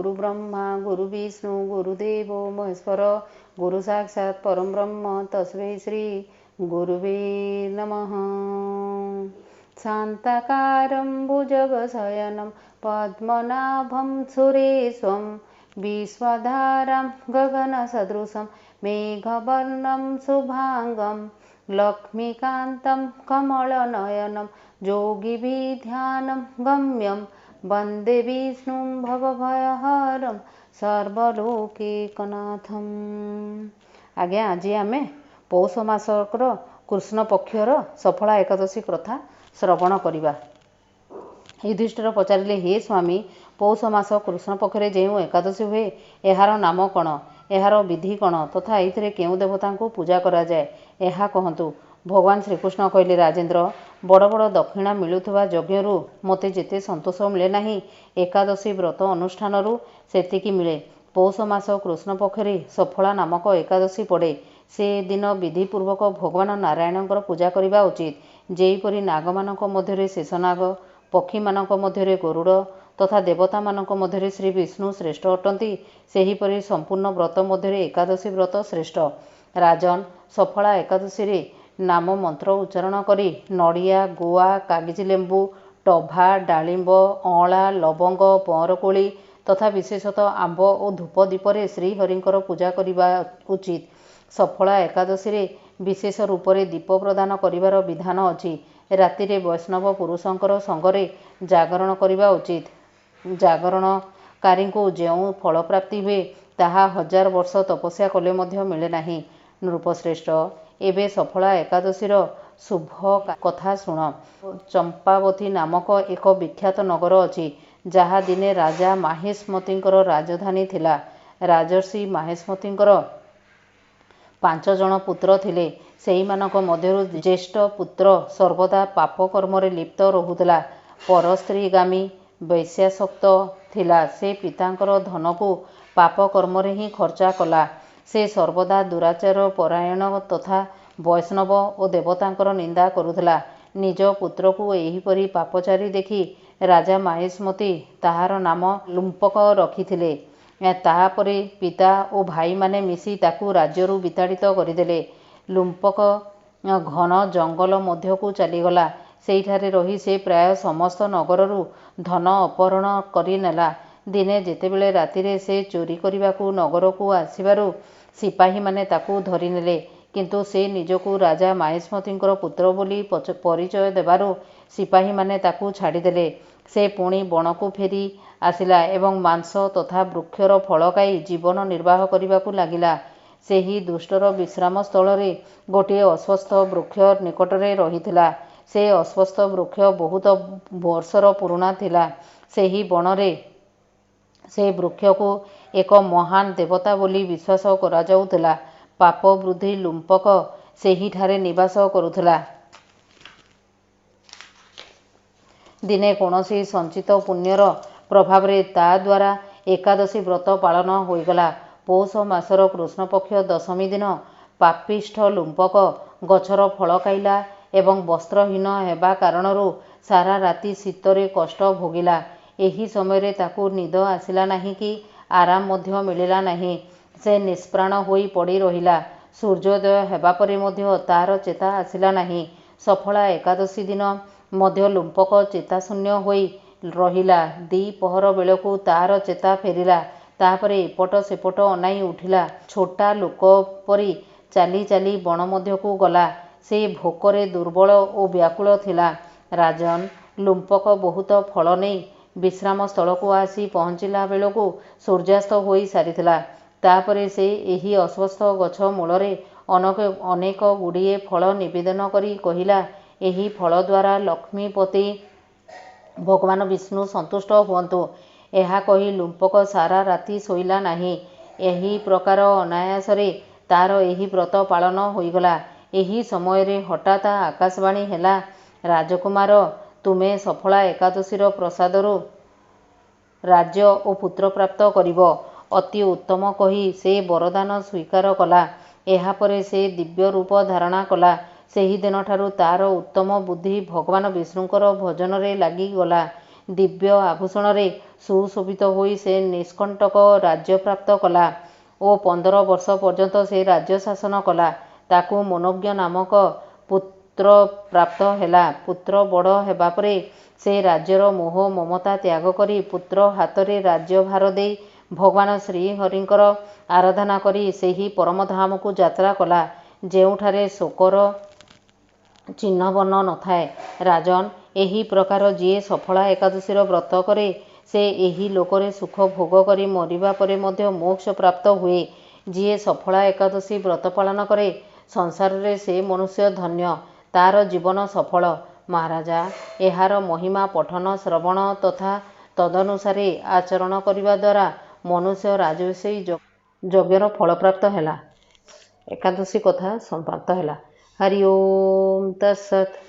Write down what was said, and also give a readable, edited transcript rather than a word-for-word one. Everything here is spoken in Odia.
ଗୁରୁ ବ୍ରହ୍ମା ଗୁରୁ ବିଷ୍ଣୁ ଗୁରୁଦେବୋ ମହେଶ୍ୱର, ଗୁରୁ ସାକ୍ଷାତ ପରମ ବ୍ରହ୍ମ ତସ୍ମୈ ଶ୍ରୀ ଗୁରୁବେ ନମଃ। ଶାନ୍ତାକାରं ଭୁଜଗଶୟनं ପଦ୍ମନାଭं ସୁରେଶ୍ୱं ବିଶ୍ୱାଧାରं ଗଗନସଦୃଶं ମେଘବର୍ଣ୍ଣं ଶୁଭାଙ୍ଗं ଲକ୍ଷ୍ମୀକାନ୍तं କମଳନୟनं ଯୋଗିଭିଧ୍ୟାनं ଗମ୍ୟं ବନ୍ଦେ ବିଷ୍ଣୁं ଭବଭୟହରಂ ସର୍ବଲୋକୈକନାଥମ୍। ଆଜ୍ଞା, ଆଜି ଆମେ ପୌଷ ମାସର କୃଷ୍ଣ ପକ୍ଷର ସଫଳା ଏକାଦଶୀ କଥା ଶ୍ରବଣ କରିବା। ଯୁଧିଷ୍ଠିର ପଚାରିଲେ, ହେ ସ୍ୱାମୀ, ପୌଷ ମାସ କୃଷ୍ଣ ପକ୍ଷରେ ଯେଉଁ ଏକାଦଶୀ ହୁଏ, ଏହାର ନାମ କ'ଣ? ଏହାର ବିଧି କ'ଣ ତଥା ଏଥିରେ କେଉଁ ଦେବତାଙ୍କୁ ପୂଜା କରାଯାଏ, ଏହା କହନ୍ତୁ। ଭଗବାନ ଶ୍ରୀକୃଷ୍ଣ କହିଲେ, ରାଜେନ୍ଦ୍ର, ବଡ଼ ବଡ଼ ଦକ୍ଷିଣା ମିଳୁଥିବା ଯଜ୍ଞରୁ ମୋତେ ଯେତେ ସନ୍ତୋଷ ମିଳେ ନାହିଁ, ଏକାଦଶୀ ବ୍ରତ ଅନୁଷ୍ଠାନରୁ ସେତିକି ମିଳେ। ପୌଷ ମାସ କୃଷ୍ଣ ପକ୍ଷରେ ସଫଳା ନାମକ ଏକାଦଶୀ ପଡ଼େ। ସେ ଦିନ ବିଧିପୂର୍ବକ ଭଗବାନ ନାରାୟଣଙ୍କର ପୂଜା କରିବା ଉଚିତ। ଯେପରି ନାଗମାନଙ୍କ ମଧ୍ୟରେ ଶେଷନାଗ, ପକ୍ଷୀମାନଙ୍କ ମଧ୍ୟରେ ଗରୁଡ଼ ତଥା ଦେବତାମାନଙ୍କ ମଧ୍ୟରେ ଶ୍ରୀ ବିଷ୍ଣୁ ଶ୍ରେଷ୍ଠ ଅଟନ୍ତି, ସେହିପରି ସମ୍ପୂର୍ଣ୍ଣ ବ୍ରତ ମଧ୍ୟରେ ଏକାଦଶୀ ବ୍ରତ ଶ୍ରେଷ୍ଠ। ରାଜନ, ସଫଳା ଏକାଦଶୀରେ ନାମ ମନ୍ତ୍ର ଉଚ୍ଚାରଣ କରି ନଡ଼ିଆ, ଗୁଆ, କାଗିଜି ଲେମ୍ବୁ, ଟଭା, ଡାଳିମ୍ବ, ଅଁଳା, ଲବଙ୍ଗ, ପଅଁରକୋଳି ତଥା ବିଶେଷତଃ ଆମ୍ବ ଓ ଧୂପ ଦୀପରେ ଶ୍ରୀହରିଙ୍କର ପୂଜା କରିବା ଉଚିତ। ସଫଳା ଏକାଦଶୀରେ ବିଶେଷ ରୂପରେ ଦୀପ ପ୍ରଦାନ କରିବାର ବିଧାନ ଅଛି। ରାତିରେ ବୈଷ୍ଣବ ପୁରୁଷଙ୍କର ସଙ୍ଗରେ ଜାଗରଣ କରିବା ଉଚିତ। ଜାଗରଣକାରୀଙ୍କୁ ଯେଉଁ ଫଳପ୍ରାପ୍ତି ହୁଏ, ତାହା ହଜାର ବର୍ଷ ତପସ୍ୟା କଲେ ମଧ୍ୟ ମିଳେ ନାହିଁ। ନୃପଶ୍ରେଷ୍ଠ, ଏବେ ସଫଳା ଏକାଦଶୀର ଶୁଭ କଥା ଶୁଣ। ଚମ୍ପାବତୀ ନାମକ ଏକ ବିଖ୍ୟାତ ନଗର ଅଛି, ଯାହା ଦିନେ ରାଜା ମାହିଷ୍ମତୀଙ୍କର ରାଜଧାନୀ ଥିଲା। ରାଜର୍ଷି ମାହିଷ୍ମତୀଙ୍କର ପାଞ୍ଚଜଣ ପୁତ୍ର ଥିଲେ। ସେହିମାନଙ୍କ ମଧ୍ୟରୁ ଜ୍ୟେଷ୍ଠ ପୁତ୍ର ସର୍ବଦା ପାପକର୍ମରେ ଲିପ୍ତ ରହୁଥିଲା। ପରସ୍ତ୍ରୀଗାମୀ, ବେଶ୍ୟାସକ୍ତ ଥିଲା। ସେ ପିତାଙ୍କର ଧନକୁ ପାପକର୍ମରେ ହିଁ ଖର୍ଚ୍ଚ କଲା। ସେ ସର୍ବଦା ଦୁରାଚାର ପରାୟଣ ତଥା ବୈଷ୍ଣବ ଓ ଦେବତାଙ୍କର ନିନ୍ଦା କରୁଥିଲା। ନିଜ ପୁତ୍ରକୁ ଏହିପରି ପାପଚାରୀ ଦେଖି ରାଜା ମାହିଷ୍ମତୀ ତାହାର ନାମ ଲୁମ୍ପକ ରଖିଥିଲେ। ତାପରେ ପିତା ଓ ଭାଇମାନେ ମିଶି ତାକୁ ରାଜ୍ୟରୁ ବିତାଡ଼ିତ କରିଦେଲେ। ଲୁମ୍ପକ ଘନ ଜଙ୍ଗଲ ମଧ୍ୟକୁ ଚାଲିଗଲା। ସେହିଠାରେ ରହି ସେ ପ୍ରାୟ ସମସ୍ତ ନଗରରୁ ଧନ ଅପହରଣ କରିନେଲା। ଦିନେ ଯେତେବେଳେ ରାତିରେ ସେ ଚୋରି କରିବାକୁ ନଗରକୁ ଆସିବାରୁ ସିପାହୀମାନେ ତାକୁ ଧରିନେଲେ। କିନ୍ତୁ ସେ ନିଜକୁ ରାଜା ମାହିଷ୍ମତୀଙ୍କର ପୁତ୍ର ବୋଲି ପରିଚୟ ଦେବାରୁ ସିପାହୀମାନେ ତାକୁ ଛାଡ଼ିଦେଲେ। ସେ ପୁଣି ବଣକୁ ଫେରି ଆସିଲା ଏବଂ ମାଂସ ତଥା ବୃକ୍ଷର ଫଳ ଖାଇ ଜୀବନ ନିର୍ବାହ କରିବାକୁ ଲାଗିଲା। ସେହି ଦୁଷ୍ଟର ବିଶ୍ରାମ ସ୍ଥଳରେ ଗୋଟିଏ ଅଶ୍ୱତ୍ଥ ବୃକ୍ଷ ନିକଟରେ ରହିଥିଲା। ସେ ଅଶ୍ୱତ୍ଥ ବୃକ୍ଷ ବହୁତ ବର୍ଷର ପୁରୁଣା ଥିଲା। ସେହି ବଣରେ ସେ ବୃକ୍ଷକୁ ଏକ ମହାନ୍ ଦେବତା ବୋଲି ବିଶ୍ୱାସ କରାଯାଉଥିଲା। ପାପବୁଦ୍ଧି ଲୁମ୍ପକ ସେହିଠାରେ ନିବାସ କରୁଥିଲା। ଦିନେ କୌଣସି ସଞ୍ଚିତ ପୁଣ୍ୟର ପ୍ରଭାବରେ ତା ଦ୍ୱାରା ଏକାଦଶୀ ବ୍ରତ ପାଳନ ହୋଇଗଲା। ପୌଷ ମାସର କୃଷ୍ଣପକ୍ଷ ଦଶମୀ ଦିନ ପାପିଷ୍ଠ ଲୁମ୍ପକ ଗଛର ଫଳ ଖାଇଲା ଏବଂ ବସ୍ତ୍ରହୀନ ହେବା କାରଣରୁ ସାରା ରାତି ଶୀତରେ କଷ୍ଟ ଭୋଗିଲା। ଏହି ସମୟରେ ତାକୁ ନିଦ ଆସିଲା ନାହିଁ କି ଆରାମ ମଧ୍ୟ ମିଳିଲା ନାହିଁ। ସେ ନିଷ୍ପ୍ରାଣ ହୋଇ ପଡ଼ିରହିଲା। ସୂର୍ଯ୍ୟୋଦୟ ହେବା ପରେ ମଧ୍ୟ ତାର ଚେତା ଆସିଲା ନାହିଁ। ସଫଳା ଏକାଦଶୀ ଦିନ ମଧ୍ୟ ଲୁମ୍ପକ ଚେତାଶୂନ୍ୟ ହୋଇ ରହିଲା। ଦ୍ୱିପ୍ରହର ବେଳକୁ ତାର ଚେତା ଫେରିଲା। ତାପରେ ଏପଟ ସେପଟ ଅନାଇ ଉଠିଲା। ଛୋଟା ଲୋକ ପରି ଚାଲି ଚାଲି ବଣ ମଧ୍ୟକୁ ଗଲା। ସେ ଭୋକରେ ଦୁର୍ବଳ ଓ ବ୍ୟାକୁଳ ଥିଲା। ରାଜନ୍, ଲୁମ୍ପକ ବହୁତ ଫଳ ନେଇ ବିଶ୍ରାମ ସ୍ଥଳକୁ ଆସି ପହଞ୍ଚିଲା ବେଳକୁ ସୂର୍ଯ୍ୟାସ୍ତ ହୋଇ ସାରିଥିଲା। ତାପରେ ସେ ଏହି ଅଶ୍ୱତ୍ଥ ଗଛ ମୂଳରେ ଅନେକଗୁଡ଼ିଏ ଫଳ ନିବେଦନ କରି କହିଲା, ଏହି ଫଳ ଦ୍ୱାରା ଲକ୍ଷ୍ମୀପତି ଭଗବାନ ବିଷ୍ଣୁ ସନ୍ତୁଷ୍ଟ ହୁଅନ୍ତୁ। ଏହା କହି ଲୁମ୍ପକ ସାରା ରାତି ଶୋଇଲା ନାହିଁ। ଏହି ପ୍ରକାର ଅନାୟାସରେ ତାର ଏହି ବ୍ରତ ପାଳନ ହୋଇଗଲା। ଏହି ସମୟରେ ହଠାତ୍ ଆକାଶବାଣୀ ହେଲା, ରାଜକୁମାର, ତୁମେ ସଫଳା ଏକାଦଶୀର ପ୍ରସାଦରୁ ରାଜ୍ୟ ଓ ପୁତ୍ର ପ୍ରାପ୍ତ କରିବ। ଅତି ଉତ୍ତମ କହି ସେ ବରଦାନ ସ୍ୱୀକାର କଲା। ଏହାପରେ ସେ ଦିବ୍ୟରୂପ ଧାରଣ କଲା। ସେହିଦିନଠାରୁ ତାର ଉତ୍ତମ ବୁଦ୍ଧି ଭଗବାନ ବିଷ୍ଣୁଙ୍କର ଭଜନରେ ଲାଗିଗଲା। ଦିବ୍ୟ ଆଭୂଷଣରେ ସୁଶୋଭିତ ହୋଇ ସେ ନିଷ୍କଣ୍ଟକ ରାଜ୍ୟପ୍ରାପ୍ତ କଲା ଓ 15 ବର୍ଷ ପର୍ଯ୍ୟନ୍ତ ସେ ରାଜ୍ୟ ଶାସନ କଲା। ତାକୁ ମନୋଜ୍ଞ ନାମକ ପୁତ୍ରପ୍ରାପ୍ତ ହେଲା। ପୁତ୍ର ବଡ଼ ହେବାପରେ ସେ ରାଜ୍ୟର ମୋହ ମମତା ତ୍ୟାଗ କରି ପୁତ୍ର ହାତରେ ରାଜ୍ୟ ଭାର ଦେଇ ଭଗବାନ ଶ୍ରୀହରିଙ୍କର ଆରାଧନା କରି ସେହି ପରମଧାମକୁ ଯାତ୍ରା କଲା, ଯେଉଁଠାରେ ଶୋକର ଚିହ୍ନବର୍ଣ୍ଣ ନଥାଏ। ରାଜନ୍! ଏହି ପ୍ରକାର ଯିଏ ସଫଳା ଏକାଦଶୀର ବ୍ରତ କରେ, ସେ ଏହି ଲୋକରେ ସୁଖ ଭୋଗ କରି ମରିବା ପରେ ମଧ୍ୟ ମୋକ୍ଷ ପ୍ରାପ୍ତ ହୁଏ। ଯିଏ ସଫଳା ଏକାଦଶୀ ବ୍ରତ ପାଳନ କରେ, ସଂସାରରେ ସେ ମନୁଷ୍ୟ ଧନ୍ୟ, ତା'ର ଜୀବନ ସଫଳ। ମହାରାଜା! ଏହାର ମହିମା ପଠନ, ଶ୍ରବଣ ତଥା ତଦନୁସାରେ ଆଚରଣ କରିବା ଦ୍ୱାରା ମନୁଷ୍ୟ ରାଜସୂୟ ଯଜ୍ଞର ଫଳପ୍ରାପ୍ତ ହେଲା। ଏକାଦଶୀ କଥା ସମାପ୍ତ ହେଲା। ହରି ଓଁ ତତ୍ସତ୍।